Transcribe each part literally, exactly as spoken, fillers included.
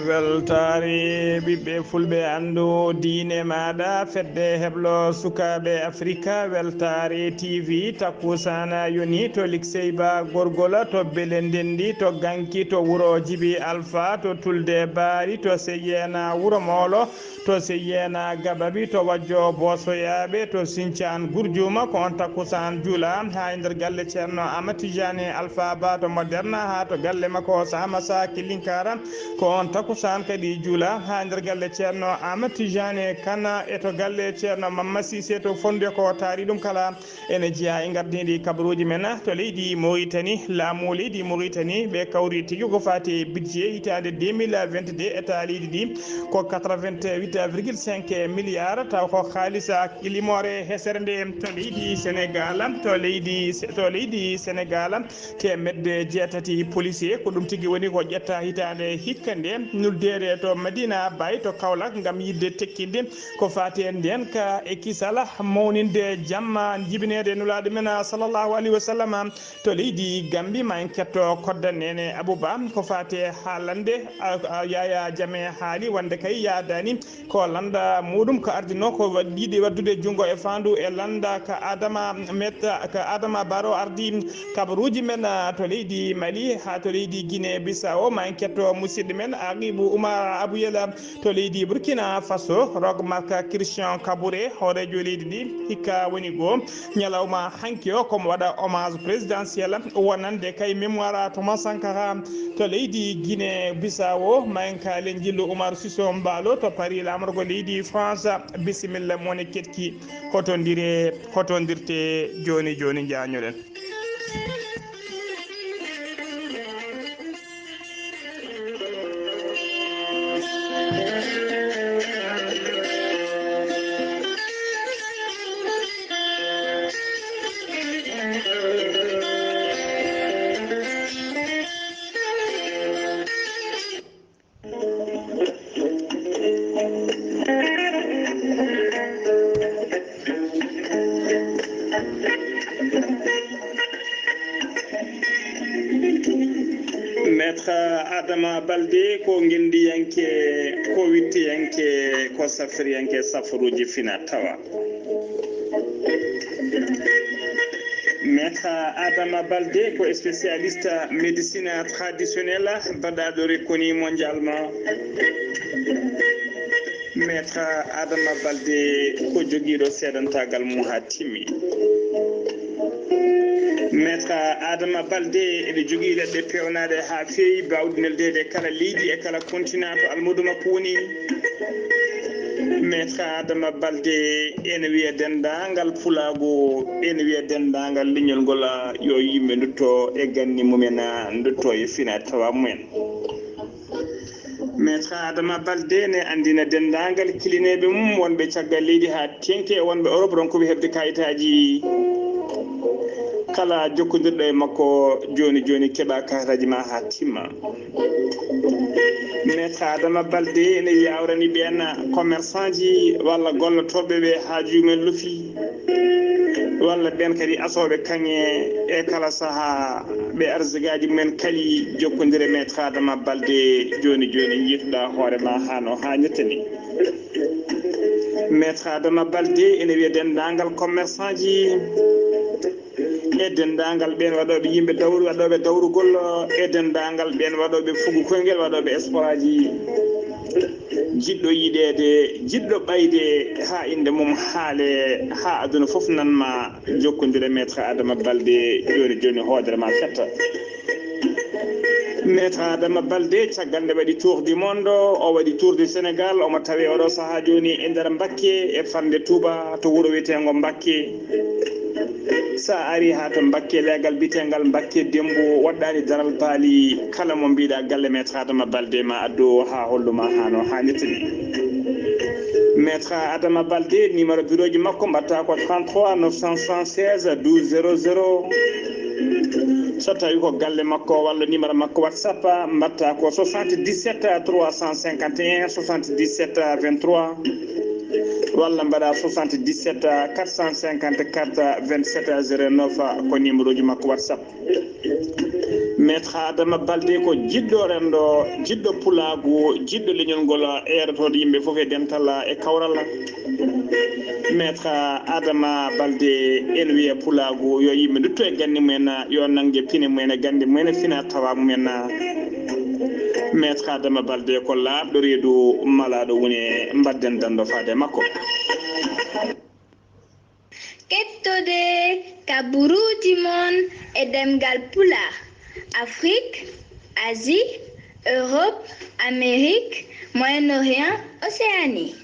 Weltaare ɓiɓɓe fulɓe, anndu diine maaɗa, fedde heblo sukaaɓe Afrika, Weltaare T V, takkusaana yoni to Likseyba Gorgola, to Bele Ndenndi, to Ganki, to wuro Jibi Alfa, to Tulde Baari, to Seyyeena Wuro Moolo, to Seyyeena Gababi, to Wajjo Boosoyaaɓe, to Sincaan Gurjuuma, ko on takkusaan juula haa e nder galle Ceerno Ahmad Tijaani Alfa Ba to Moderna, haa to galle makko Saamasa Kilinkara, ko on takkusaan kadi juula haa e nder galle Ceerno Ahmad Tijaani Kana e to galle Ceerno Mamma Siise to Fonndude, ko taari ɗum kala. Ene jeyaa e ngardiiɗi kabaruuji men to leydi Moritani. Laamu leydi Moritani, ɓe kawri tigi ko faati e budget hitaande deux mille vingt-deux, État leydi ndi ko quatre-vingt-huit virgule cinq milliards, taw ko haalisa limoore hesere nde. To leydi Senegaal, to leydi, to leydi Senegaal, teemedde jeetati policier, ko ɗum tigi woni ko ƴetta hitaande hikka nde, nuldeede to Madina Baye to Kaolack ngam yiɗde tekkinde ko faati e ndeenka e kisal, mawninde jamma, jibineede Nulaaɗo men, sallallahu alayhi wa sallam, to leydi Gambi. Ma en ketto koddan Neene Abouba ko faati e haalande, a, a, Yaya Jammeh haali wonde kay yaadaani ko lannda muɗum ko ardinoo ko waɗ-, yiɗi waddude junngo e faandu e lannda ka Adama Metta, ka Adama Barrow ardi kabaruuji men, a, to leydi Mali haa to leydi Guinée Bissau. Ma en ketto musidɗo men Aqibu Umar Abuyela to leydi Burkina Faso, Roch Marc Christian Kaboré, hooreejo leydi ndi, hikka woni goo ñalawma hanki o, komo waɗa hommage présidentiel wonande kay mémoire Thomas Sankara to leydi Guinée Bissau. Ma en kaalen Jillu Umar Sissoco Embaló to Paris, laamorgo leydi France. Bisimilla, mone ketki, hotondire, hotondirte jooni jooni, njaañoɗen. Maître Adama Balde ko ngenndiyanke, ko wittiyanke, ko safriyanke safaruuji fina tawa. Maître Adama Balde ko spécialiste médecine traditionnelle, baɗaaɗo reconnu mondialement. Maître Adama Balde ko jogiiɗo seedantaagal mum haa timmi. Maître Adama Balde ene jogii leɗɗe peewnaaɗe haa feewi, baawɗe neldeede e kala leydi, e kala continent to almuudo makko woni. Maître Adama Balde ene wiya denndaangal pulaagu, ene wiya denndaangal leñol ngol, yo yimɓe ndutto e ganni mumen, ndutto e fina tawa mumen. Maître Adama Balde ne anndina denndaangal kilineeɓe mum wonɓe caggal leydi haa teŋti e wonɓe Europe ronkooɓe heɓde kayitaaji. Kala jokkondirɗo e makko jooni jooni keɓa kayitaaji ma haa timma. Maître Adama Balde ene yawrani ɓeen commerçant ji walla gollotooɓe ɓe haaju mumen lofi, walla ɓeen kadi asooɓe kaŋŋe e kala sahaa ɓe arsigaaji mumen kali, jokkondire Maître Adama Balde jooni jooni, njiituɗaa hoore ma haa no haanirta ni. Maître Adama Balde ene wiya denndaangal commerçant ji e denndaangal ɓeen waɗooɓe yimɓe dawru, waɗooɓe dawrugol, e denndaangal ɓeen waɗooɓe fugu koyngel, waɗooɓe sport aji. Jiɗɗo yiɗeede, jiɗɗo ɓayde, haa innde mum haale, haa aduna fof nan ma, jokkondire Maître Adama Balde jooni jooni, hoodere ma fetta. Maître Adama Balde, caggal nde waɗi tour du monde, o waɗi tour du Sénégal, omo tawi oɗo sahaa jooni e nder Mbakke, e fannde Touba, to wuro wiyeteengo Mbakke. So a arii haa to Mbakke, leegal biyeteengal Mbakke Demmbu, waɗɗaani daral baali, kala mo mbiiɗaa galle Maître Adama Balde ma addu haa hollu ma haa no haanirta ni. Maître Adama Balde, numéro bureau ji makko mbatta ko trente-trois neuf cent soixante-seize douze zéro zéro. So tawi ko galle makko walla numéro makko WhatsApp, mbatta ko soixante-dix-sept trois cent cinquante et un soixante-dix-sept vingt-trois, walla mbaɗa soixante-dix-sept quatre cent cinquante-quatre vingt-sept zéro neuf, ko numéro ji makko WhatsApp. Maître Adama Balde ko jiɗɗo renndo, jiɗɗo pulaagu, jiɗɗo leñol ngol, eerotooɗo yimɓe fof e dental e kawral. Maître Adama Balde, en wiya pulaagu yo yimɓe ndutto e gannde mumen, yo nannge pine mumen e gannde mumen, fina tawa mumen. Maître Adama Balde ko laaɓɗo reedu, malaaɗo wune, mbadden danndo faade makko. Kettode kaburuuji mon e ɗemngal Pulaar, Afrik, Asie, Europe, Amérique, Moyen-Orient, Océanie.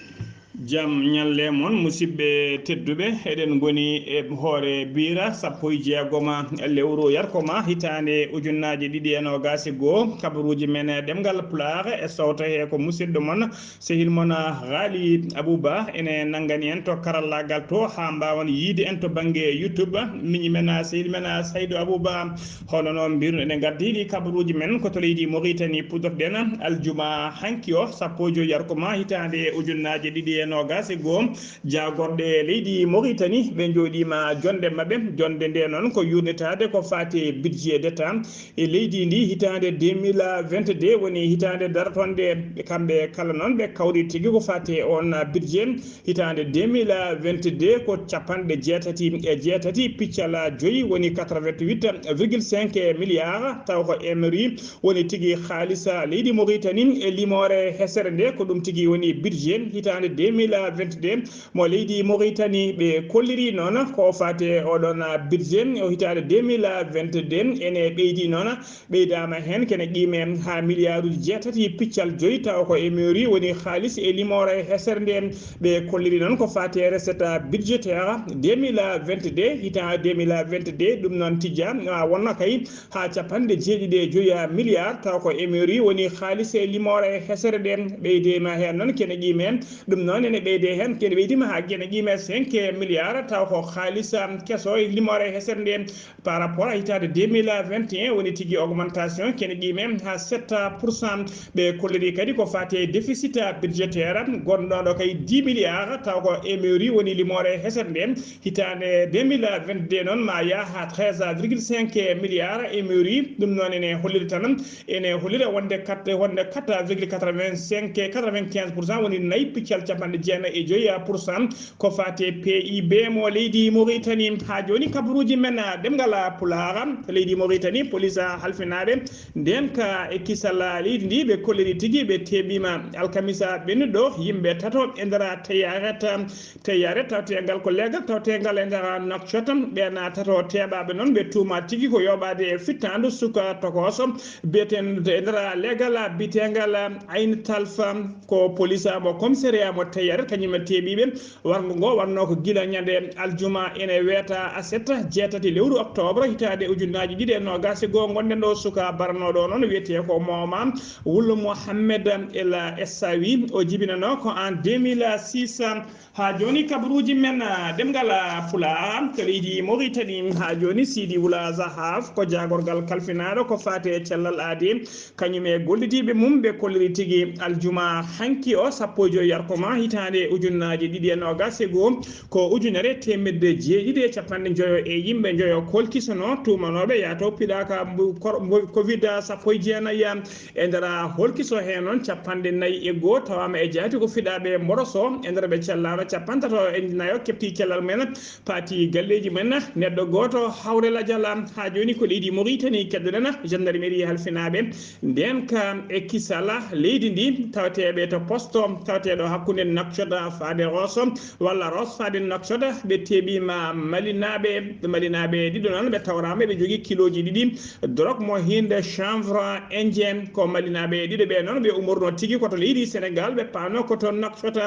Jam ñalle mon, musidɓe tedduɓe. Eɗen ngoni e hoore biira sappo e jeegoma lewru yarkoma hitaande ujunnaaje ɗiɗi e noogaas e goo. Kabaruuji men e ɗemngal Pulaar e sowta he ko musidɗo mon, sehil mon Haali Abuu Ba ene nanngani en to karallaagal to, haa mbaawan yiide en to bannge YouTube. Miñi men, sehil men Saydu Abuu Ba, hono noon mbirno eɗen ngardi ɗi kabaruuji men ko to leydi Moritani puɗɗorɗen aljuma hanki o, sappo e joy yarkoma hitaande ujunnaaje ɗiɗi e noogaas e goo. Jaagorɗe leydi Moritani ɓe njooɗiima jonnde maɓɓe. Jonnde nde noon ko yuurnitaade ko faati e budget d'État e leydi ndi hitaande deux mille vingt-deux, woni hitaande darotonde. Kamɓe kala noon ɓe kawri tigi ko faati e oon budget hitaande deux mille vingt-deux ko capanɗe jeetati e jeetati piccal joyi, woni quatre-vingt-huit virgule cinq milliards, taw ko M R I woni tigi haalisa leydi Moritani e limoore hesere nde. Ko ɗum tigi woni budget hitaande deux mille vingt-deux mo leydi Moritani. Ɓe kolliri noon ko faati e oɗon budget o hitaande deux mille vingt-deux, ene ɓeydi noon, ɓeydaama heen kene qiime haa miliyaaruuji jeetati piccal joyi, tawa ko M R I woni haalis e limoore hesere nde. Ɓe kolliri noon ko faati e recette budgétaire deux mille vingt-deux, hitaande deux mille vingt-deux, ɗum noon tijja, a, wonno kay haa capanɗe jeeɗiɗi e joyi milliards, taw ko M R I woni haalis e limoore hesere nde. Ɓeydiima heen noon kene qiime, ɗum noon ene ɓeyde heen, kene ɓeydiima haa kene qiime cinq milliards, taw ko haalis, um, keso e limoore hesere nde. Par rapport à hitaande deux mille vingt et un, woni tigi augmentation kene qiime haa sept pour cent. Ɓe kolliri kadi ko faati e déficit budgétaire gonɗo ɗo kay dix milliards, taw ko M R I woni limoore hesere nde. Hitaande deux mille vingt-deux noon ma yaha haa treize virgule cinq milliards M R I. Ɗum noon ene holliri tan, ene hollira wonde quatre, wonde quatre virgule quatre-vingt-cinq, quatre-vingt-quinze pour cent, woni nayi piccal capanɗe jeenayi e joyi pour cent ko faati e P I B mo leydi Moritani. Haa jooni kabaruuji men, a, ɗemngal Pulaar, leydi Moritani, police halfinaaɓe ndeenka e kisal leydi ndi, ɓe kolliri tigi ɓe teeɓiima alkamisa ɓennuɗo yimɓe tato e nder teyaaret, teyaaret tawteengal ko leegal tawteengal e nder Nouakchott. Ɓeen tato teeɓaaɓe noon ɓe tuumaa tigi ko yooɓaade e fittaandu suka tokooso biyeteeɗo e nder leegal biyeteengal Ain Talfa, ko police mo commissariat mo teyaaret, kañum e teeɓiiɓe. Warngo ngo wannoo ko gila ñande aljuma ene weeta aset jeetati lewru octobre hitaande ujunnaaji ɗiɗi e noogaas e goo. Ngonɗen ɗo suka baranooɗo noon wiyetee ko Mooma Wul Mohammed El Essawi. O jibinanoo ko en deux mille six. Haa jooni kabaruuji men, ah, ɗemngal, ah, Pulaar to leydi Moritani. Haa jooni Sidi Wula Zahaf ko jaagorgal kalfinaaɗo ko faati e cellal aadi. Kañum e gollidiiɓe mum ɓe kolliri tigi aljuma hanki o, sappo e joy yarkoma hitaande ujunnaaji ɗiɗi e noogaas e goo, ko ujunere teemedde jeeɗiɗi e capanɗe njoyo e yimɓe njoyo kolkisono tuumanooɓe yaato piɗaaka mbu-, kor-, mbu-, covid sappo e jeenayi. E nder holkiso heen noon capanɗe nayi e goo tawaama e jaati ko fiɗaaɓe mboroso, e nder ɓe cellaano capantato e nayo kepti cellal mumen. Paati galleeji mumen, neɗɗo gooto hawre lajal. Haa jooni ko leydi Moritani keddoɗen, gendarmerie halfinaaɓe ndeenka e kisal leydi ndi, tawateeɓe to posto tawateeɗo hakkunde Nouakchott faade Rosso walla Rosso faade Nouakchott. Ɓe teeɓiima malinaaɓe, malinaaɓe ɗiɗo noon ɓe tawraama ɓe njogii kilooji ɗiɗi drogue mo hiinde chanvre indien. Ko malinaaɓe ɗiɗo ɓe noon ɓe umorno tigi ko to leydi Sénégal, ɓe paano ko to Nouakchott.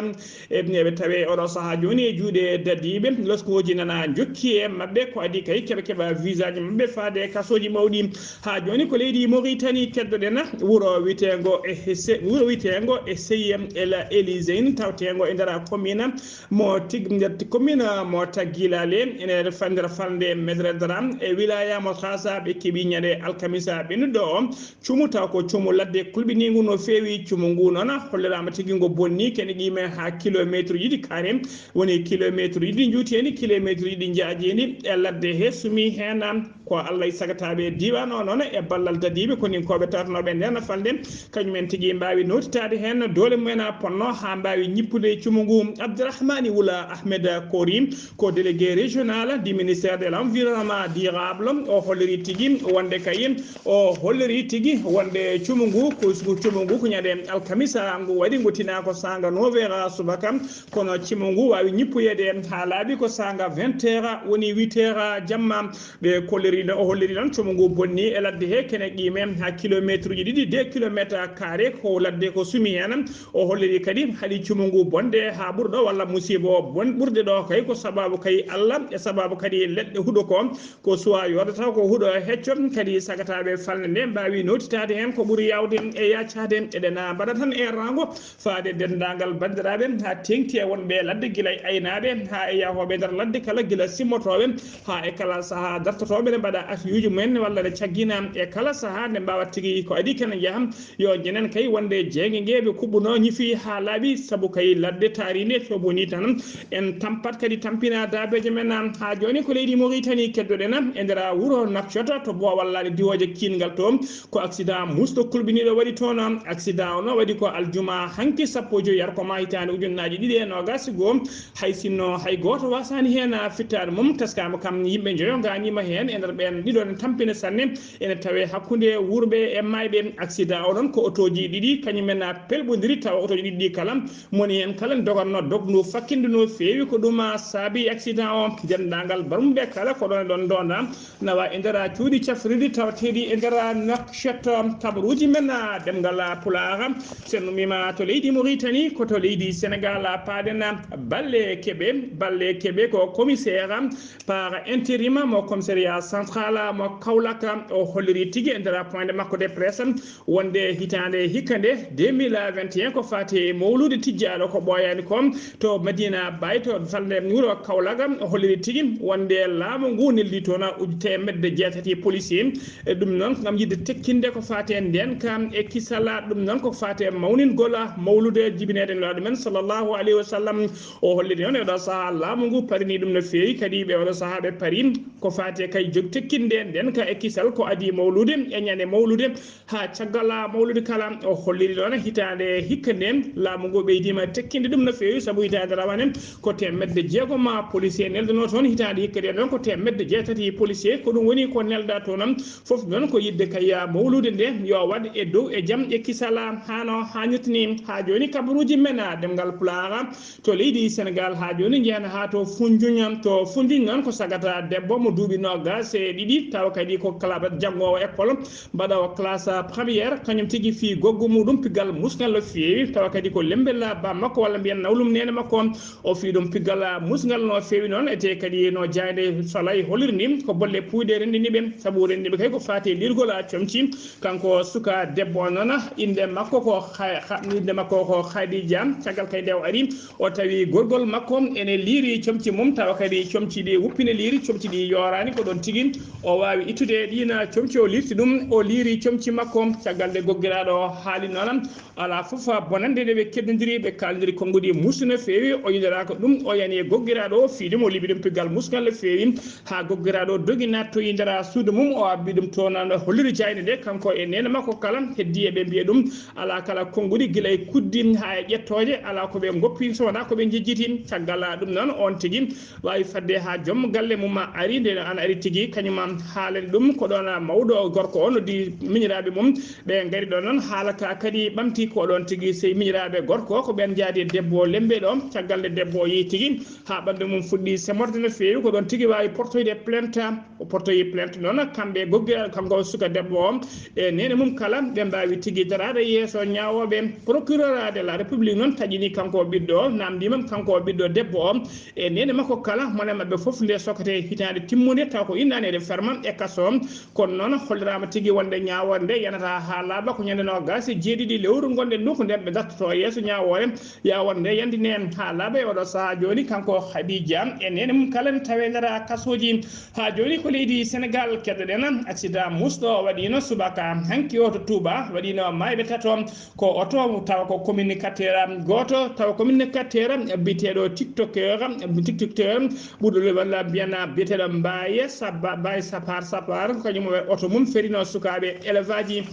E, ɓe tawi oɗo sahaa jooni e juuɗe dadiiɓe. Loskooji nana njokki e maɓɓe, ko adii kay keɓa keɓa visaaji maɓɓe faade e kasooji mawɗi. Haa jooni ko leydi Moritani keddoɗen, wuro wiyeteengo e Hesse-, wuro wiyeteengo e Seyem El Elisein, tawte ngo e nder commune mo Tig-, nder commune mo Tagilale, ene fandira falnde Medredra e wilaya mo Xasa. Ɓe keɓi ñande alkamisa ɓennuɗo o cumu, taw ko cumu ladde kulɓinigu no feewi. Cumu ngu noon holliraama tigi ngo bonni, kene qime ha kilometre ɗiɗi carré, woni kilometre ɗiɗi njuuteeni, kilometre ɗiɗi njaajeeni e ladde he sumi heen. Ko Allah e sagataɓe e diwan o noon e ballal dadiɓe koninkoɓe tawatanoɓe nden falde, kañumen tigi mbawi notitade hen doole mumen a ponno ha mbawi ñippude e cumu ngu. Abdourahmani Wula Ahmed Kori ko délégué régional du ministère de l'environnement durable, o holliri tigi wonde kay, o holliri tigi wonde cumu ngu ko, ko cumu ngu ko ñande alkamisa ngu waɗi, ngu tina ko sanga neuf heures subaka, kono cumu ngu wawi ñippuyede ha laaɓi ko sanga vingt heures, woni huit heures jamma. Ɓe kolliri no, o holliri noon cumu ngu bonni e ladde he kene qime ha kilometre uji ɗiɗi, deux kilomètres carré, ko ladde ko sumi hen. O holliri kadi haɗi cumu ngu bonde ha ɓurɗo walla musiba o bon ɓurde ɗo kay ko sababu kay Allah e sababu kadi leɗɗe huɗo ko, ko suwa yodata ko huɗo hecco. Kadi sagataɓe falnde nde mbawi notitade hen ko ɓuri yawde e yaccade. Eɗena mbaɗa tan e rango faade denndaangal banndiraaɓe, haa teeŋti e wonɓe e ladde, gila e aynaaɓe, haa e yahooɓe nder ladde kala, gila simmootooɓe, haa e kala sahaa dartotooɓe, ne mbaɗa atiyuuji mumen, walla ne caggina e kala sahaa, nde mbaawat tigi ko adii kene njaha, yo njenen kay wonde jeeynge nge ɓe kuɓɓunoo ñifi haa laaɓi, sabu kay ladde taariinde so bonii tan, en tampat kadi tampina daabeeje men. Haa jooni ko leydi Mauritanie keddoɗen, e nder wuro Nouakchott to boowal laaɗe diwooje kiinngal to, ko accident musɗo kulɓiniiɗo waɗi toon. Accident o no waɗi ko aljuma hanki sappo e joy yarko ma hitaande ujunnaaji ɗiɗi e noogaas e goo. Hay sinno hay gooto wasaani heen fittaade mum, taskaama kam yimɓe njoyo ngañiima heen e nder ɓeen ɗiɗo ne tampina sanne. Ene tawee hakkunde wuurɓe e maayɓe. Accident o noon ko otooji ɗiɗi kañumen pelɓondiri, tawa otooji ɗiɗi ɗi kala moni heen kala doganno dognu fakkinde no feewi. Ko ɗum saabi accident o. Denndaangal barmuɓe kala ko ɗoon e ɗoon ndonda nawa e nder cuuɗi cafrirɗi tawateeɗi e nder Nouakchott. Kabaruuji men, ah, ɗemngal Pulaar, so en ummiima to leydi Mauritanie, ko to leydi Sénégal, ah, paaɗen, ah, Balle Kebe. Balle Kebe ko commissaire, ah, par intérim mo commissariat central, ah, mo Kaolack. O holliri tigi e nder point de makko de presse wonde hitaande hikka nde deux mille vingt et un ko faati e mawluude tijjaaɗo ko ɓooyaani ko to Madina Baye, to falnde wuro Kaolack, o holliri tigi wonde laamu ngu neldi toon uji teemedde jeetati policier. E ɗum noon, ngam yiɗde tekkinde ko faati e ndeen kam e kisala, ɗum noon ko faati e mawningol mawluude jibineede Nulaaɗo men sallallahu alayhi wa sallam. O holliri noon e oɗo sahaa laamu ngu parini ɗum no feewi, kadi ɓe oɗo sahaa ɓe pari ko faati e kay jog tekkinde ndeen ka e kisal ko adii mawluude e ñande mawluude. Haa caggal mawlude kala, o holliri noon hitaande hikka ndeen, laamu ngu ɓeydiima tekkinde ɗum no feewi, sabu hitaande rawane ko teemedde jeegom policier neldanoo toon, hitaande hikka ndeen noon ko teemedde jeetati policier. Ko ɗum woni ko nelda toon am, fof noon ko yiɗde kay mawlude nde yo waɗ e dow e jam e kisala, hano haanirta ni. Haa jooni kabaruuji men, ɗemngal Pulaar, to leydi Sénégal haa jooni, njehen haa to Foundiougne. To Foundiougne noon ko sagata debbo mo duuɓi noogaas e ɗiɗi, tawa kadi ko kala janngoowo école, mbaɗoowo classe première, kañum tigi fii goggo muɗum piggal musngal no feewi, tawa kadi ko lembel ba makko walla mbiyen nawlum neene makko. O fii ɗum piggal musngal no feewi noon, ete kadi no jaaynde Soleil holliri ni, ko bolle puuyɗe renndini ɓe, sabu renndini ɓe kay ko faati e lirgol comci. Kanko suka debbo o noon, innde makko ko Kha-, Kha-, innde makko ko Khadija. Caggal kay nde o ari, o tawi gorgol makko ene liiri comci mum, tawa kadi comci ɗi wuppine liiri, comci ɗi yooraani, ko ɗoon tigi o waawi ittude ɗiin comci, o liirti ɗum, o liiri comci makko. Caggal nde goggiraaɗo o haali noon, alaa fof bonannde nde ɓe keddondiri, ɓe kaalondiri konnguɗi muusi no feewi, o yiɗoraaka ɗum, o yani e goggiraaɗo o, fii ɗum o liɓi ɗum piggal musngal no feewi. Haa goggiraaɗo dogi naattoyi nder suudu mum, o abbi ɗum toon, holliri jaaynde nde, kanko e neene makko kala, heddi eɓe mbiya ɗum, alaa kala konnguɗi gila e kuddi haa e ƴettooje, alaa ko ɓe ngoppi so wonaa ko ɓe njejjiti. Caggal ɗum noon, oon tigi waawi fadde haa joom galle mum ari, nde an ari tigi, kañum am haalen ɗum, ko ɗoon mawɗo gorko o noddi miñiraaɓe mum, ɓe ngari ɗoon noon, haala ka kadi ɓamti ko ɗoon tigi, sey miñiraaɓe gorko ko ɓeen njaadi e debbo lembe ɗo, caggal nde debbo o yehi tigi, haa ɓanndu mum fuɗɗi semorde no feewi, ko ɗoon tigi waawi portoyde plainte. O portoyi plainte noon, kamɓe gogge, kanko suka debbo o e neene mum kala, ɓe mbaawi tigi daraade yeeso ñaawooɓe. Procureur de la République noon taƴini kanko ɓiɗɗo o, naamndiima kanko ɓiɗɗo debbo o e neene makko kala, mone maɓɓe fof nde sokate hitaande timmunde, taw ko inna eɗen ferma e kaso. Kono noon, holliraama tigi wonde ñaawoore nde yanata haa laaɓa ko ñande noogaas e jeeɗiɗi lewru ngonɗen ɗum, ko nden ɓe dartotoo yeeso ñaawoore. Ñaawoore nde yandine haa laaɓa e oɗo sahaa jooni, kanko Khadija e neene mum kala ne tawe nder kasooji. Haa jooni ko leydi Senegaal keddoɗen accident musɗo waɗiino subaka hanki o to Touba, waɗiino maayɓe tato. Ko oto tawa ko communicateur gooto, tawa communicateur biyeteeɗo TikToker, TikToker ɓurɗo walla mbiyen biyeteeɗo Mbaye Saba, Mbaye Sapar Sapar, kañum e oto mum ferino sukaaɓe élevage.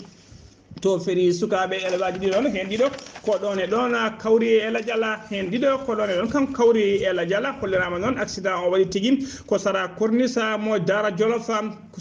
To feri sukaaɓe élevage ɗiɗon, heen ɗiɗo ko ɗoon e ɗoon kawri e Lajala, heen ɗiɗo ko ɗoon e ɗoon kam kawri e Lajala. Holliraama noon accident o waɗi tigi ko sara corniche mo Daara Jolof.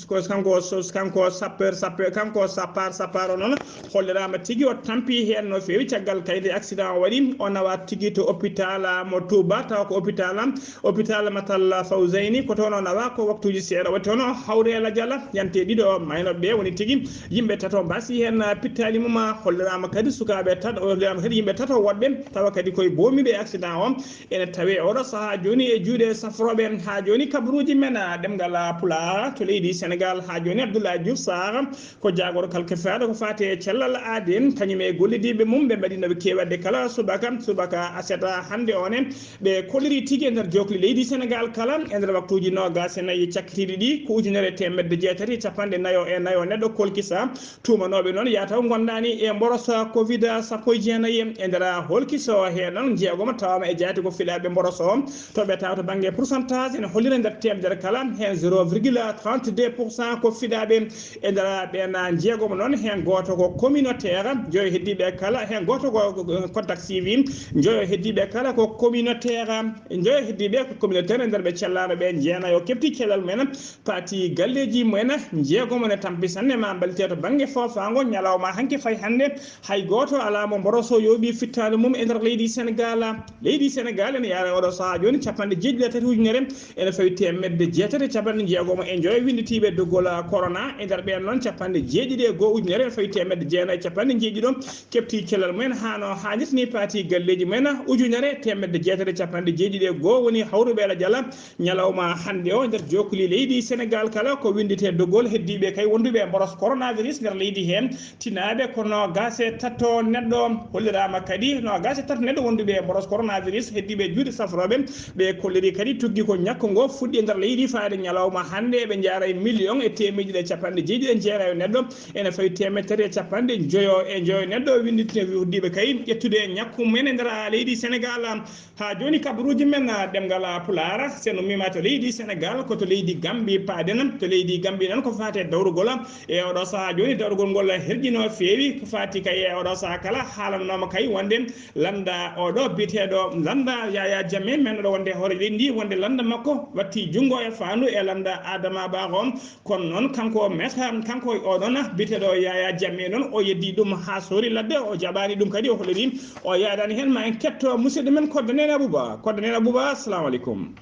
Ko kanko, kanko sapeur, sapeur, kanko sapar, sapar o noon holliraama tigi o tampi heen no feewi. Caggal kayde accident o waɗi, o nawa tigi to hôpital mo Touba, tawa ko hôpital, hôpital Matal Fawzeyni, ko toon o nawa, ko waktuuji seeɗa waɗi toon o hawri e Lajala, yante ɗiɗo maynoɓe ɓe woni tigi yimɓe tato mbasi heen pittaali mum. Holliraama kadi sukaaɓe tato, holliraama kadi yimɓe tato woɗɓe tawa kadi koye boomiiɓe e accident o ene tawe oɗo sahaa jooni e juuɗe safrooɓe. Haa jooni kabaruuji men, a, ɗemngal, a, Pulaar to leydi Senegaal. Haa jooni Abdoulaye Diouf Sarr ko jaagorgal kefaaɗo ko faati e cellal aadee, kañum e gollidiiɓe mum ɓe mbaɗi no ɓe keewi waɗde kala subaka, subaka aset hannde o ne. Ɓe kolliri tigi e nder jookli leydi Senegaal kala, e nder waktuuji noogaas e nayi cakkitiiɗi ɗi, ko ujunere e teemedde jeetati e capanɗe nayo e nayo neɗɗo kolkisa. Tuumanooɓe noon yataw ngondaani e mboroso covid sappo e jeenayi. E nder holkiso heen noon, jeegom tawaama e jaati ko fiɗaaɓe mboroso. To ɓe tawa to bannge pourcentage, ene hollira nder teemedere kala, heen zéro virgule trente-deux pour cent ko fiɗaaɓe. E nder ɓeen jeegom noon, heen gooto ko communautaire, joyo heddiiɓe kala, heen gooto ko, ko contact suivi, joyo heddiiɓe kala ko communautaire, joyo heddiiɓe ko communautaire. E nder ɓe cellaaɗo ɓe jeenayo keɓti cellal mumen, paati galleeji mumen, jeegom ene tampi sanne ma mballite to bannge foofaango. Ñalawma hanki fayi hannde, hay gooto alaa mo mboroso yooɓi fittaandu mum e nder leydi Senegaal. Leydi Senegaal ene yaara oɗo sahaa jooni capanɗe jeeɗiɗi e tati ujunere ene fawi teemedde jeetati e capanɗe jeegom e joyo winnditiiɓe doggol corona. E nder ɓeen noon, capanɗe jeeɗiɗi e goo ujunere ene fawi teemedde jeenayi e capanɗe jeeɗiɗo keɓti cellal mumen haa no haanirta ni, paati galleeji mumen. Ujunere teemedde jeetati e capanɗe jeeɗiɗi e goo woni hawruɓe e Lajala ñalawma hannde o nder jookli leydi Senegaal kala ko winnditee doggol heddiiɓe kay wonduɓe e mboros coronavirus nder leydi heen. Tinaaɓe ko noogaas e tato neɗɗo, holliraama kadi noogaas e tato neɗɗo wonduɓe e mboros coronavirus heddiiɓe juuɗe safrooɓe. Ɓe kolliri kadi tuggi ko ñakku ngo fuɗɗi e nder leydi faade ñalawma hannde, eɓe njaara e million e teemeɗɗe ɗiɗi e capanɗe jeeɗiɗi e jeenayo neɗɗo, ene fawi teemedde tati e capanɗe joyo e joyo neɗɗo winnditine heddiiɓe kay ƴettude ñakku mumen e nder leydi Senegaal. Haa jooni kabaruuji men, ah, ɗemngal, ah, Pulaar, so en ummiima to leydi Senegaal, ko to leydi Gambi paaɗen. To leydi Gambi noon ko faati e dawrugol. E oɗo sahaa jooni dawrugol ngol herƴi no feewi. Ko faati kay e oɗo sahaa kala haalannooma kay wonde lannda oɗo biyeteeɗo lannda Yaya Jammeh, men ɗo wonde hoore leydi ndi, wonde lannda makko watti junngo e faandu e lannda Adama Barrow. Kono noon, kanko o Maître, kanko o ɗon biyeteeɗo Yaya Jammeh noon, o yeddi ɗum haa soori ladde, o jaɓaani ɗum kadi, o holliri o yaadaani heen. Ma en ketto musidɗo men Koddo Neene Abuba. Koddo Neene Abuba, assalamu aleykum.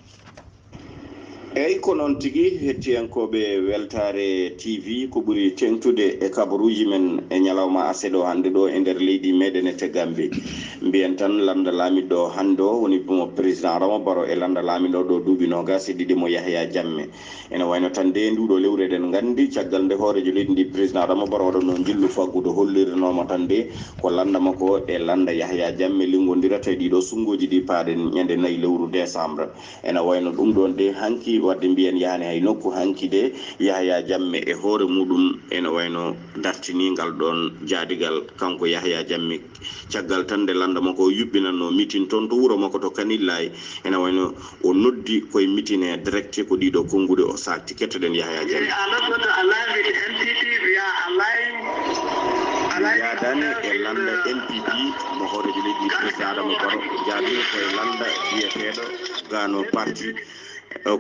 Eyi, ko noon tigi, hettiyankooɓe Weltaare T V, ko ɓuri teeŋtude e kabaruuji men e ñalawma aset o hannde ɗo e nder leydi meeɗen e Gambi. Mbiyen tan lannda laamiɗo hannde o woni mo président Adama Barrow e lannda laamiɗo ɗo duuɓi noogaas e ɗiɗi mo Yahya Jammeh. Ene wayno tan nde nduɗo lewru eɗen nganndi caggal nde hooreejo leydi ndi président Adama Barrow waɗanno njillu faggudu holliranooma tan nde ko lannda makko e lannda Yahya Jammeh linngondirata e ɗiɗo sunnguuji ɗi paaɗen ñande nayi lewru décembre. Ene wayno ɗum ɗoon de hanki wadde mbiyen yahani hay nokku hanki de Yahya Jammeh e hoore muɗum ene wayno dartini ngal ɗoon jaadigal kanko Yahya Jammeh. Caggal tan nde lannda makko o yuɓɓinanno mitin toon to wuro makko to Kanillaay, ene wayno o noddi koye mitin e direct ko ɗiɗo konnguɗi o saakti. Kettoɗen Yahya Jammeh. Mi yaadaani e lannda N P P mo hooreejo leydi ndi, président Adama Barrow, jaabimi koye lannda biyeteeɗo Gano Parti.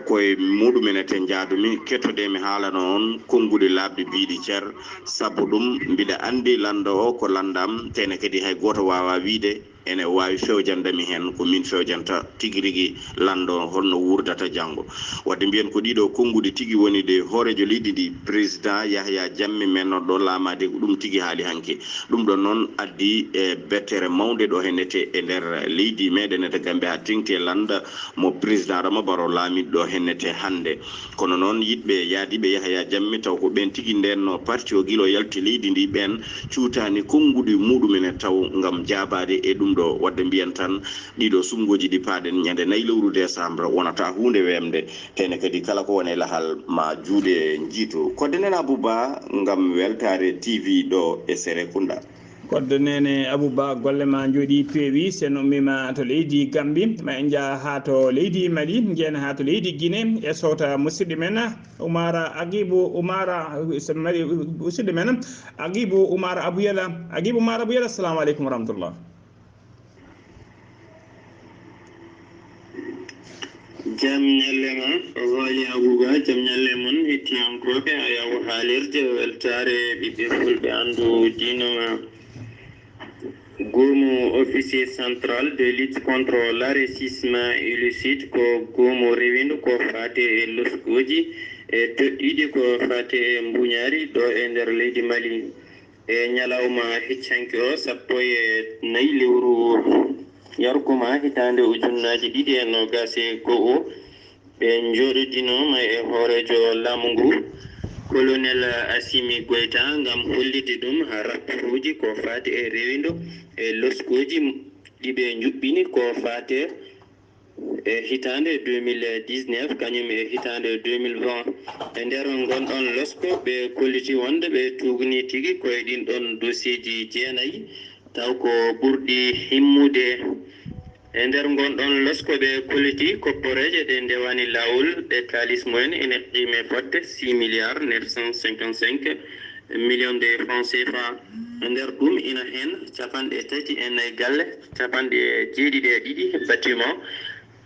Koye muɗum ene te njaadumi, kettoɗen mi haalana on konnguɗi laaɓɗi biiɗi cer. Sabu ɗum mbiɗa anndi lannda o ko lannda am, te ene kadi hay gooto waawaa wiyde ene waawi fewjande mi heen, ko min fewjanta tigi rigi lanndo holno wuurdata janngo. Wadde mbiyen ko ɗiɗo konnguɗi tigi woni ɗe hooreejo leydi ndi, président Yahya Jammeh, men ɗo laamaade, ko ɗum tigi haali hanki. Ɗum ɗon noon addi e bettere mawnde ɗo hennete e nder leydi meɗen ete Gambia haa teŋti e lannda mo président Adama Barrow laamiɗo ɗo hennete hannde. Kono noon yiɗɓe yaadiiɓe Yahya Jammeh taw ko ɓeen tigi ndeenno parti o gila o yalti leydi ndi ɓeen cuutaani konnguɗi muɗum ene taw ngam jaabaade e ɗum ɗo. Wadde mbiyen tan ɗiɗo suɓngooji ɗi paaɗen ñande nayi lewru décembre wonata huunde weemde. Tene kadi kala ko woni e lahal ma juuɗe njiitu. Kodde nen Abouba ngam weltaare T V ɗo e Serekunda. Kodde nene Abouba, golle ma njooɗi peewi. Sen ummima to leydi Gambi, ma en njaha haa to leydi Mali, njeena haa to leydi Guinée e sowta musidɗo men Umara Agibu Umara, musidɗo men Agibu Umara Abuyela. Agibu Umara Abuyela, assalamu aleykum wa rahmatullah. Jam ñalle ma, o hooli Abuba, jam ñalle mon, hettiyankooɓe Ayaw haalirde weltaare ɓiɓɓe fulɓe anndu diino ma. Goomu officier central de lutte contre l'enrichissement illicite ko goomu rewindu ko faate e loskooji e toɗɗiiɗi ko faate e mbuñaari ɗo e nder leydi Mali. E ñalawma heccanke o, sappo e nayi lewru yarkuma hitaande ujunnaaji ɗiɗi e noogaas e go'o, ɓe njooɗodinooma e hooreejo laamu ngu, Colonel Assimi Goïta, ngam hollitde ɗum rapporuuji ko faati e rewindo e loskooji ɗi ɓe njuɓɓini ko faate e hitaande deux mille dix-neuf, kañum e hitaande deux mille vingt. E nder ngonɗon losko, ɓe kolliti wonde ɓe tuugni tigi ko e ɗin ɗon dosieeji jeenayi, taw ko ɓurɗi himmude. E nder ngonɗon losko, ɓe kolliti kopporeeje ɗe ndewani laawol, ɗe kaalis mumen ene qiime fodde six milliards neuf cent cinquante-cinq millions de francs C F A. E nder ɗum ina heen capanɗe tati e nayi galle, capanɗe jeeɗiɗi e ɗiɗi bâtiment,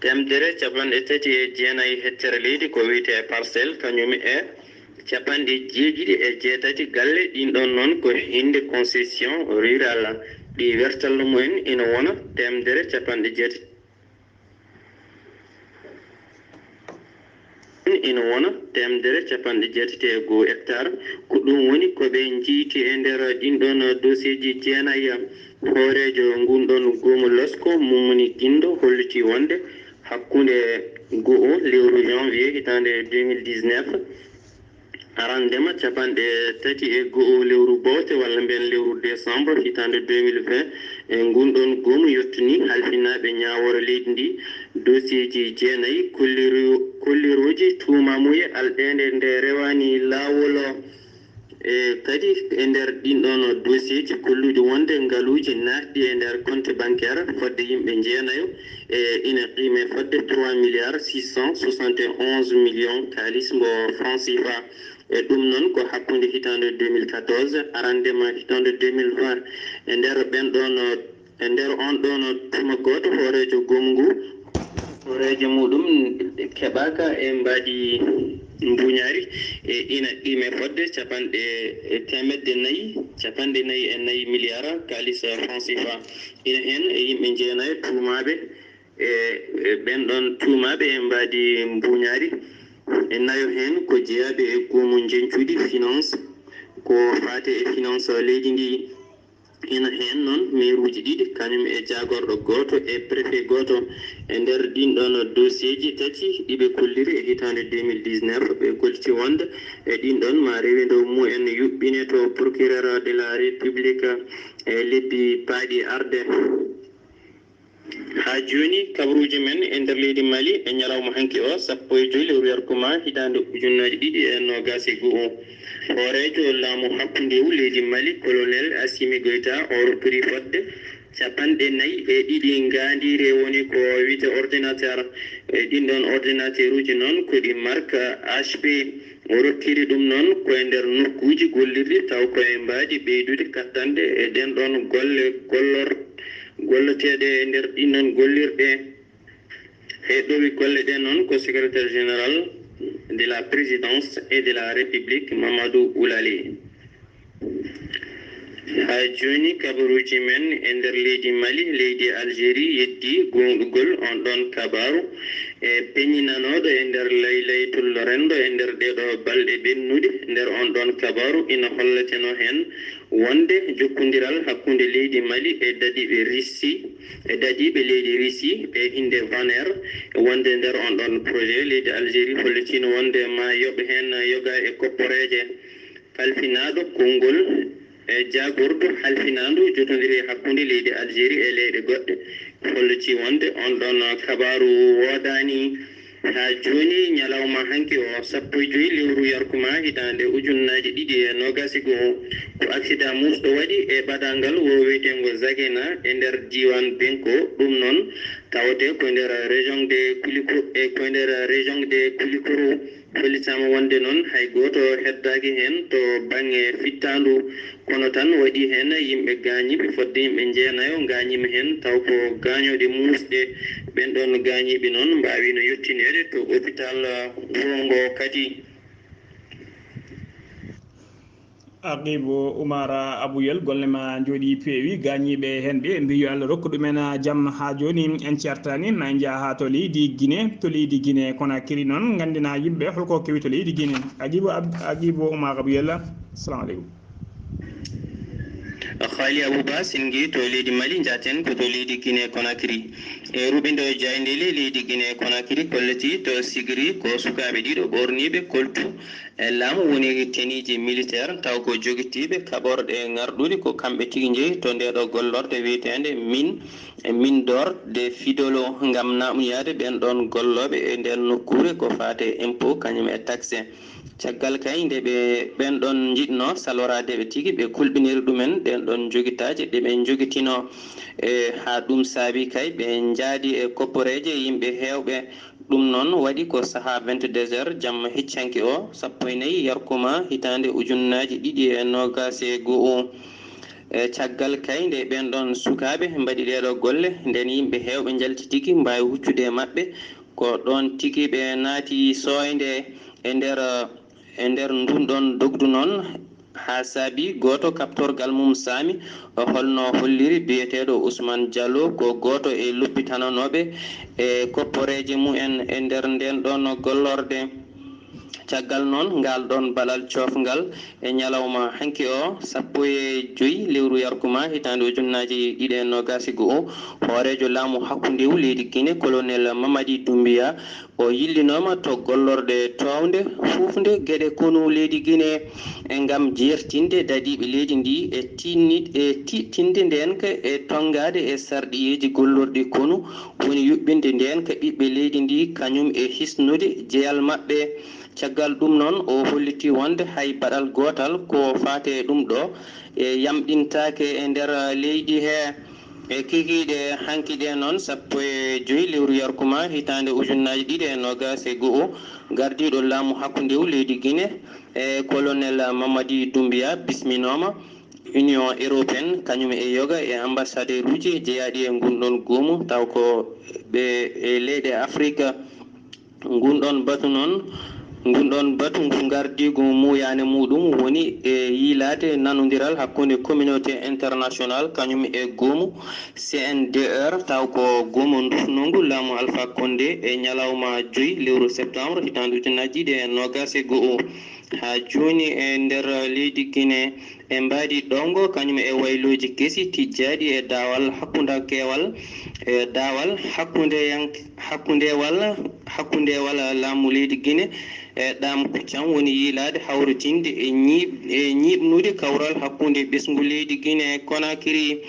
teemedere capanɗe tati e jeenayi hectare leydi ko wiyetee parcelle, kañum e capanɗe jeeɗiɗi e jeetati galle. Ɗin ɗon noon ko hinde concession rurale, ɗi wertallo mumen ina wona teemedere capanɗe jeetati. Ina wona teemedere capanɗe jeetati e go'o hectare. Ko ɗum woni ko ɓe njiyti e nder ɗin ɗon dosieeji jeenayi. Hooreejo ngun ɗon goomu losko, Mumuni Gindo, holliti wonde hakkunde go'o lewru janvier hitaande deux mille dix-neuf, arandema capanɗe tati e go'o lewru bowte walla mbiyen lewru décembre hitaande deux mille vingt, e ngun ɗon goomu yettini halfinaaɓe ñaawoore leydi ndi dosieeji jeenayi, kolliru-, kollirooji tuumamuye alɗeende nde rewaani laawol. E kadi e nder ɗin ɗon dosieeji kolluɗi wonde ngaluuji naatɗi e nder compte bancaire fodde yimɓe jeenayo, e ina qiime fodde trois milliards six cent soixante et onze millions kaalis mbo franc C F A. E ɗum noon ko hakkunde hitaande deux mille quatorze, arandema hitaande deux mille vingt. E nder ɓen ɗon, e nder on ɗon tuma gooto, hooreejo goomu ngu, hooreejo muɗum keɓaaka e mbaadi mbuñaari, e ina qiime fodde capanɗe teemedde nayi, capanɗe nayi e nayi milliards kaalis franc C F A. Ina heen e yimɓe jeenayo tuumaaɓe, e, e ɓen ɗon tuumaaɓe e mbaadi mbuñaari. E nayo heen ko jeyaaɓe e goomu njeñcuuɗi finance, ko faate e finance leydi ndi. Ina heen noon meeruuji ɗiɗi, kañum e jaagorɗo gooto e préfet gooto. E nder ɗin ɗon dosieeji tati ɗi ɓe kolliri e hitaande deux mille dix-neuf, ɓe kolliti wonde e ɗin ɗon ma rewindo mumen yuɓɓine to procureur de la République e lebbi paaɗi arde. Haa jooni, kabaruuji men e nder leydi Mali e ñalawma hanki o, sappo e joy lewru yarkuma hitaande ujunnaaji ɗiɗi e noogaas e go'o. Hooreejo laamu hakkundewu leydi Mali, Colonel Assimi Goïta, o rokkiri fodde capanɗe nayi e ɗiɗi ngaandiire, woni ko wiyetee ordinateur. E ɗin ɗon ordinateuruuji noon ko ɗi marque H P. O rokkiri ɗum noon ko e nder nokkuuji gollirɗi, taw ko e mbaadi ɓeydude kattanɗe e ɗen ɗon golle gollor-, golleteeɗe e nder ɗin ɗon gollirɗe. E ɗowi golle ɗen noon ko secrétaire général de la présidence et de la République, Mamadou Oulali. Haa jooni, kabaruuji men e nder leydi Mali, leydi Algérie, yeddii goongɗugol on ɗon kabaaru, e peñinanooɗo e nder laylaytol renndo e nder ɗeeɗoo balɗe ɓennuɗe. Nder on ɗon kabaaru ina holleteno heen wonde jokkondiral hakkunde leydi Mali e dadiiɓe Russie, e dadiiɓe leydi Russie e innde Wagner, wonde nder on ɗon projet leydi Algérie hollitiino wonde ma yoɓ heen yoga e kopporeeje kalfinaaɗo konngol e jaagordu halfinaandu jotondiri hakkunde leydi Algérie e leyɗe goɗɗe. Holliti wonde on ɗon kabaaru woodaani haa jooni, ñalawma hanki o, sappo e joy lewru yarkuma hitaande ujunnaaji ɗiɗi e noogaas e go'o. Ko aksidaa muusɗo waɗi e baɗaangal wuro wiyeteengo Zagena e nder diiwaan Benko. Ɗum noon, tawatee ko nder région de Koulikoro, e ko nder région de Koulikoro. Hollitaama wonde noon hay gooto heddaaki heen to baŋnge fittaandu, kono tan waɗii heen yimɓe gaañiiɓe, fotde yimɓe jeenayo gaañiima heen, taw ko gaañooɗe muusɗe. Ɓeen ɗoon gaañiiɓe noon mbaawiino yottineede to opitaal wuro ngo kadi. Aqibu Umar Abuyel, golle ma njooɗi peewi, gaañiiɓe heen ɓe mbi yo Allah rokku ɗumen jam. Haa jooni en ceertaani, na en njaha haa to leydi Gine, to leydi Gine Konakiri noon, nganndina yimɓe holko kewi to leydi Gine. Aqibu Ab- Aqibu Umar Abuyel, assalamu aleykum. Xaali Abuba Singi to leydi Mali, njaaten ko to leydi Gine Konakiri. E ruɓindo jayndeli leydi Gine Konakiri kolliti to Sigiri ko sukaaɓe ɗiɗo ɓorniiɓe koltu e laamu woni tenue ji militaire, taw ko jogitiiɓe kaɓorɗe ŋarɗuɗi, ko kamɓe tigi njehi to ndeeɗo gollorde wiyeteende Min, e Mine d'Or de Fidolo ngam naamnoyaade ɓeen ɗoon gollooɓe e ndeen nokkuure ko faati e impôt kañum e taxe. Caggal kay nde ɓe ɓeen ɗoon njiɗnoo saloraade ɓe tigi, ɓe kulɓiniri ɗumen ɗeen ɗoon njogitaaje ɗe ɓe njogitinoo. E haa ɗum saabii kay ɓe njaadi e kopporeeje yimɓe heewɓe. Ɗum noon waɗi ko sahaa vingt-deux heures jamma hecci hanki o, sappo e nayi yarkuma hitaande ujunnaaji ɗiɗi e noogaas e go'o. E caggal kay nde ɓeen ɗoon sukaaɓe mbaɗi ɗeeɗoo golle, ndeen yimɓe heewɓe njalti tigi mbaawi huccude e maɓɓe. Ko ɗoon tigi ɓe naati sooynde e nder, e nder ndun ɗoon dogdu noon, haa saabii gooto kaɓtorgal mum saami. O holno holliri biyeteeɗo Ousmane Diallo, ko gooto e loppitananooɓe e kopporeeje mumen e nder ndeen ɗoon gollorde. Caggal noon, ngal ɗoon baɗal coofngal e ñalawma hanki o, sappo e joy lewru yarkuma hitaande ujunnaaji ɗiɗi e noogaas e go'o, hooreejo laamu hakkundewu leydi Gine, Colonel Mamadi Doumbouya, o yillinooma to gollorɗe toownde huufnde geɗe konu leydi Gine, e ngam jeertinde dadiiɓe leydi ndi e tinni-, e tiiɗtinde ndeen ka e tonngaade e sarɗiyeeji gollorɗi konu, woni yuɓɓinde ndeen ka ɓiɓɓe leydi ndi, kañum e hisnude jeyal maɓɓe. Caggal ɗum noon, o holliti wonde hay baɗal gootal ko faati e ɗum ɗo e yamɗintaake e nder leydi he. E kikiiɗe hanki ɗe noon, sappo e joy lewru yarkuma hitaande ujunnaaji ɗiɗi e noogaas e go'o, gardiiɗo laamu hakkundewu leydi Gine, e Colonel Mamadi Doumbouya bisminooma Union Européenne, kañum e yoga e ambassadeeruuji jeyaaɗi e ngun ɗoon goomu, taw ko ɓe e leyɗe Afrik. Ngun ɗoon batu noon, ngun ɗoon batu ngu ngardiigu muuyaande muuɗum woni e yiilaade nanondiral hakkunde communauté international kañum e goomu C N D R, taw ko goomu ndufnongu laamu Alpha Condé e ñalawma joy lewru septembre hitaande ujunnaaji ɗiɗi e noogaas e go'o. Haa jooni e nder leydi Gine, e mbaadi ɗowngo kañum e waylooji kesi tijjaaɗi e daawal hakkundakeewal, e daawal hakkundeyank-, hakkundeewal, hakkundeewal laamu leydi Gine, e ɗaam kuccam woni yiilaade hawritinde e ñiiɓ-, e ñiiɓnude kawral hakkunde ɓesngu leydi Gine Konakiri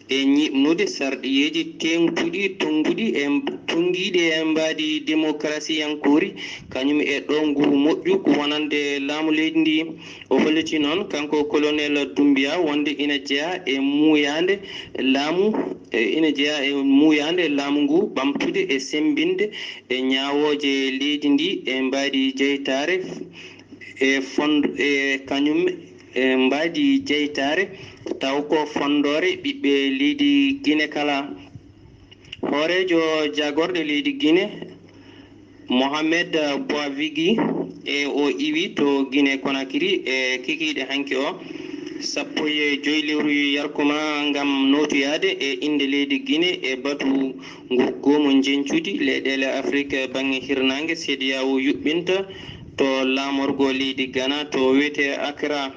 e ñiiɓnude sarɗiyeeji teeŋtuɗi, tonnguɗi e, tonngiiɗi e mbaadi demokarasiyankoori, kañum e ɗowngu moƴƴu ko wonande laamu leydi ndi. O holliti noon, kanko Colonel Doumbouya, wonde ina jeyaa e muuyaande laamu, e ina jeyaa e muuyaande laamu ngu ɓamtude e semmbinde e ñaawooje leydi ndi e mbaadi jeytaare, e fond-, e kañum e mbaadi jeytaare, taw ko fonndoore ɓiɓɓe leydi Gine kala. Hooreejo jaagorɗe leydi Gine, Mohamed Bouavigui, e o iwi to Gine Konakiri e kikiiɗe hanki o. Sappo e joy lewru yarkuma ngam nootoyaade e innde leydi Gine e batu ngu goomu njeñcudi leyɗeele Afrik baŋŋe hirnaange CEDEAO yuɓɓinta to laamorgo leydi Ghana to wiyetee Accra.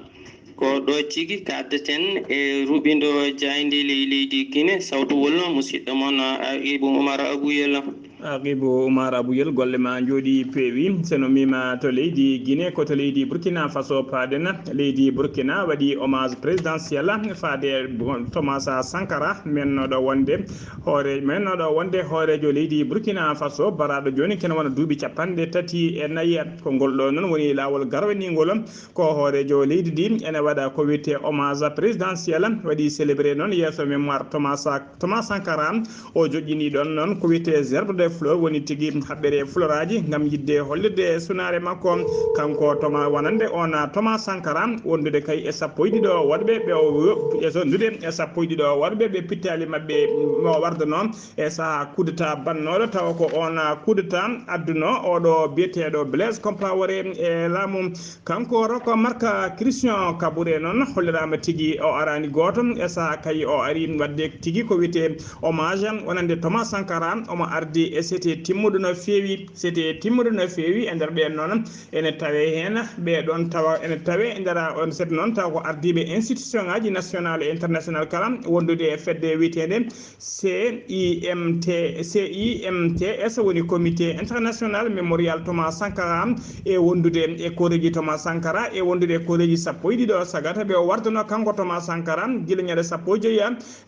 Ko ɗo cigi kaddeten e ruɓindo jaaynde ley leydi Gine, sawtu wolno musidɗo mon Aqibu Umar Abuyel. Aqibu Umar Abuyel, golle ma njooɗi peewi. Seno mima to leydi Gine, ko to leydi Burkina Faso paaden. Leydi Burkina waɗi hommage présidentiel faade Thomas Sankara, mennoɗo wonde hoore, mennoɗo wonde hoorejo leydi Burkina Faso, baraɗo jooni kene wona duuɓi capanɗe tati e nayi. Ko ngol ɗo noon woni laawol garwaningol. Ko hoorejo leydi ndi ene waɗa ko wiyetee hommage présidentiel, waɗi célébré noon yeeso mémoire Thomas Sa-, Thomas Sankara. O joƴƴini ɗon noon ko wiyetee gerbe de fleur, woni tigi haɓɓere floraaji ngam yiɗde hollirde sunaare makko. Kanko Thomas, wonande on Thomas Sankara, wondude kay e sappo e ɗiɗo waɗɓe ɓe o, e sondude e sappo e ɗiɗo waɗɓe ɓe pittaali maɓɓe mo wardanoo e sahaa coup d'État bannooɗo, tawa ko on coup d'État adduno oɗo biyeteeɗo Blaise Compaoré e laamu. Kanko Roch Marc Christian Kaboré noon holliraama tigi o araani gooto e sahaa kay o ari waɗde tigi ko wiyetee hommage wonande Thomas Sankara. Omo ardi e sete timmuɗo no feewi, sete timmuɗo no feewi. E nder ɓeen noon ene tawee heen ɓe ɗoon tawa ene tawee e nder on sete noon tawa ko ardiiɓe institution ngaaji national e international kala wondude e fedde wiyeteende C I M T, C I M T S, woni Comité International Mémorial Thomas Sankara, e wondude e koreeji Thomas Sankara, e wondude e koreeji sappo e ɗiɗo sagata ɓe o warduno kanko Thomas Sankara, gila ñande sappo e joyi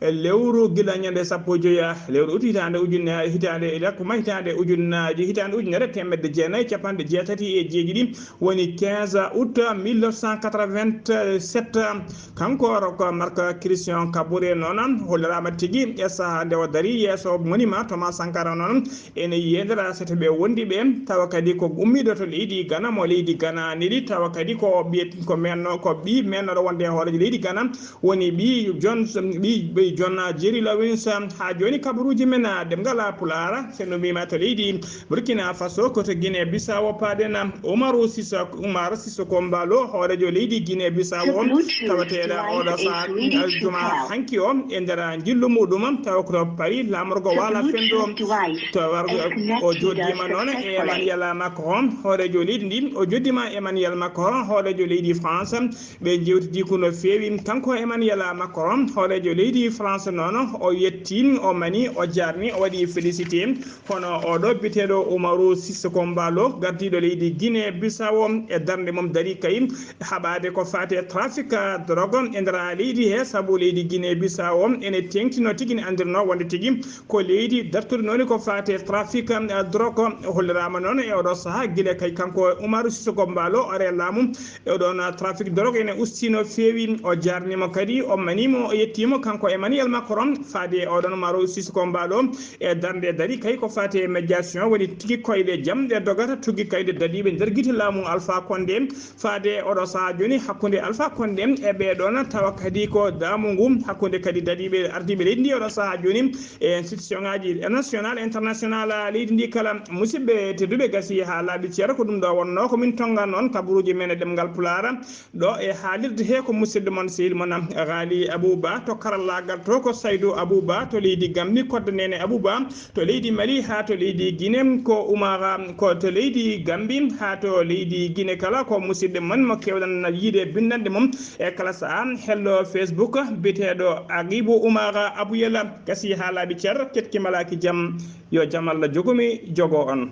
e lewru, gila ñande sappo e joyi e lewru août hitaande ujunne, hitaande e yakkuma hitaande ujunnaaji, hitaande ujunere teemedde jeenayi e capanɗe jeetati e jeeɗiɗi, woni quinze août mille neuf cent quatre-vingt-sept. Kanko Roch Marc Christian Kaboré noon holliraama tigi e sahaa nde o darii yeeso monument Thomas Sankara noon, ene yiyee nder sete ɓe wondi ɓe, tawa kadi ko ummiiɗo to leydi Ghana, mo leydi Ghana neli, tawa kadi ko ɓiye-, ko menno, ko ɓii mennoɗo wonde e hooreejo leydi Ghana, woni ɓii John, ɓii, ɓii John Jerry Lawrence. Haa jooni kabaruuji men, ah, ɗemngal Pulaar, so en ummiima to leydi Burkina Faso, ko to Guinée Bissau paaden. Umaru Sisa-, Umar Sissoco Embaló, hooreejo leydi Guinée Bissau, tawateeɗo oɗo sahaa, aljuma hanki o, e nder njillu muɗum, tawa ko to Paris, laamorgo waala fenndo, tawa o jooɗiima noon e Emmanuel Macron, hooreejo leydi ndi, o jooɗiima Emmanuel Macron, hooreejo leydi France. Ɓe njeewtidii ko no feewi. Kanko Emmanuel Macron, hooreejo leydi France noon, o yettii, o manii, o jaarnii, o waɗi félicité. Kono oɗo biyeteeɗo Umaru Sissoco Embaló, gardiiɗo leydi Guinée Bissau, e darnde mum darii kay haɓaade ko faati e trafic drogue e nder leydi he, sabu leydi Guinée Bissau ene teeŋtinoo tigi, ne anndirnoo wonde tigi ko leydi dartuɗo noon ko faati e trafic, eh, drogue. Holliraama noon e oɗo sahaa gila kay kanko Umaru Sissoco Embaló o ari e laamu, e oɗon trafic drogue ene ustii no feewi. O jaarniima kadi, o maniimo, o yettiimo kanko Emmanuel Macron faade e oɗon Umaru Sissoco Embaló e darnde darii kay ko faati e médiation, woni tigi koyɗe jam ɗe dogata tuggi kay ɗe dadiiɓe nder gite laamu Alpha Condé. Faade oɗo sahaa jooni hakkunde Alpha Condé e ɓee ɗoon, tawa kadi ko daamu ngu hakkunde kadi dadiiɓe ardiiɓe leydi ndi oɗo sahaa jooni e institution ngaaji national, international leydi ndi kala. Musidɓe tedduɓe, gasi haa laaɓi cer, ko ɗum ɗo wonnoo ko min tonngan noon kabaruuji men e ɗemngal Pulaar. Ɗo e haalirde he ko musidɗo mon sehil mon Ghali Abou Ba, to karallaagal to ko Saydou Abou Ba, to leydi Gambi Kodda Nene Abou Ba, to leydi Mali haa to leydi Guinée ko Oumara, ko to leydi Gambi haa to leydi Guinée kala ko musidɗo mon mo keewɗon yiide binndanɗe mum e kala sahaa hello Facebook biyeteeɗo Agibu Oumara Abouyela. Gasi haa laaɓi cer, keɗki malaaki jam, yo jam Allah jogomi jogo on.